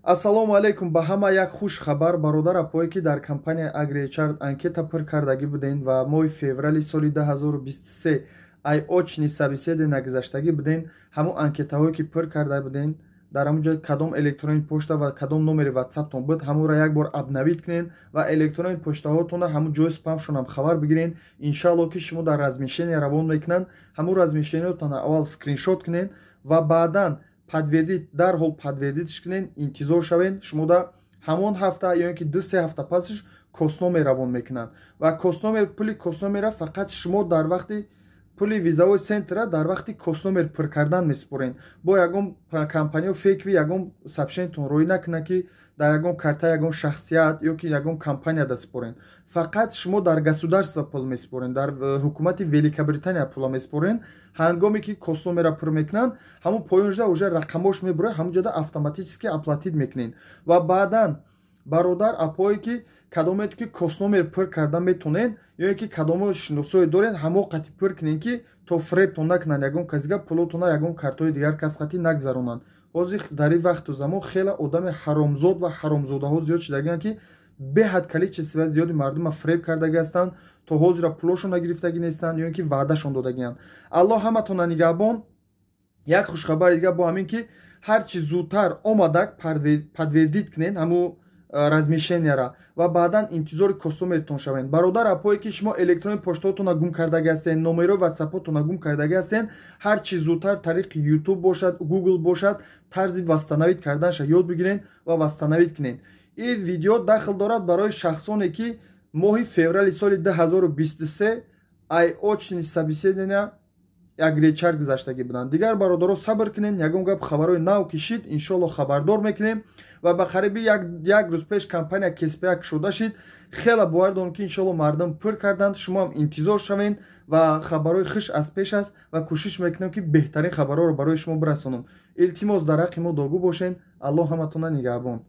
Ассалому алайкум ба ҳама. Як хуш хабар, бародар, апое ки дар компанияи AgriHR анкета пур кардагӣ буден ва моҳи феврали соли 2023 ай очный собеседование нагузаштагӣ буден, ҳамун анкетаҳое ки пур карда буден, дар ҳамун ҷо кадом электронный почта ва кадом номери ватсаптон буд, ҳамонро як бор обновить кунен ва электронный почтаҳотонро ҳамун ҷои спамшонам хабар бигирен. Иншаалло, ки шумо дар размещение равон мекунанд. Ҳамун размещениятонро аввал скриншот кунен ва баъдан подтвердить, дарҳол подтвердитьш кунен. Интизор шавен, шумода ҳамон ҳафта ё ин ки 2-се ҳафта пасш CostNumber равон мекунанд ва CostNumber, пули CostNumberа фақат шумо дар вақти пули визовой центрра дар вақти CostNumber пур кардан месупорен. Бо ягон компаниё фейковый ягон сообщениятон роӣ накунад, ки дар ягон карта ягон шахсият ё ки ягон компанияда супорен. Фақат шумо дар государство пул месупорен, дар ҳукумати Великобритания пула месупорен. Ҳангоме ки CostNumberа пур мекунанд, ҳамун поёнжда уже рақамош мебурояд, ҳамун ҷода автоматически оплатить мекунен. Ва баъдан, бародар, апое ки кадомете ки CostNumber пур карда метонен ё ин ки кадомо шиносое дорен, ҳамо қати пур кунен, ки то фребтон накунанд, ягон касига пулотона ягон картҳои дигар кас қати нагзаронанд. Ҳозир дар ин вақту замон хеле одами ҳаромзод ва ҳаромзодаҳо зиёд шудагианд, ки беҳад количество зиёди мардума фреб кардагӣ ҳастанд, то ҳозира пулошон нагирифтагӣ нестанд ё ин ки ваъдашон додагианд. Аллоҳ ҳаматона нигаҳбон. Як хушхабари дигар бо ҳамин, ки ҳарчи зудтар омадак подтвердить кунен ҳамун размещенияра ва баъдан интизори CostNumberтон шавед. Бародар, апое ки шумо электронный поштаотонро гум кардагӣ ҳастен, номерои ватсапотонро гум кардагӣ ҳастен, ҳарчи зудтар тариқи Ютуб бошад, Гугл бошад, тарзи восстановить карданша ёд бигирен ва восстановить кунен. Ин видео дахл дорад барои шахсоне ки моҳи феврали соли 2023 ай очный собеседования AgriHR гузаштагӣ буданд. Дигар бародаро, сабр кунем, ягон гап хабарҳои нав кишид, иншоалло, хабардор мекунем. Ва ба қариби як рӯз пеш компания КСПА кушода шид. Хеле бовар дорам, ки иншоалло мардум пур карданд. Шумо ҳам интизор шавед ва хабарҳои хуш аз пеш аст ва кӯшиш мекунем, ки беҳтарин хабарҳоро барои шумо бирасонам. Илтимос, дар ҳаққи мо дуогӯ бошед. Аллоҳ ҳаматона нигаҳбон.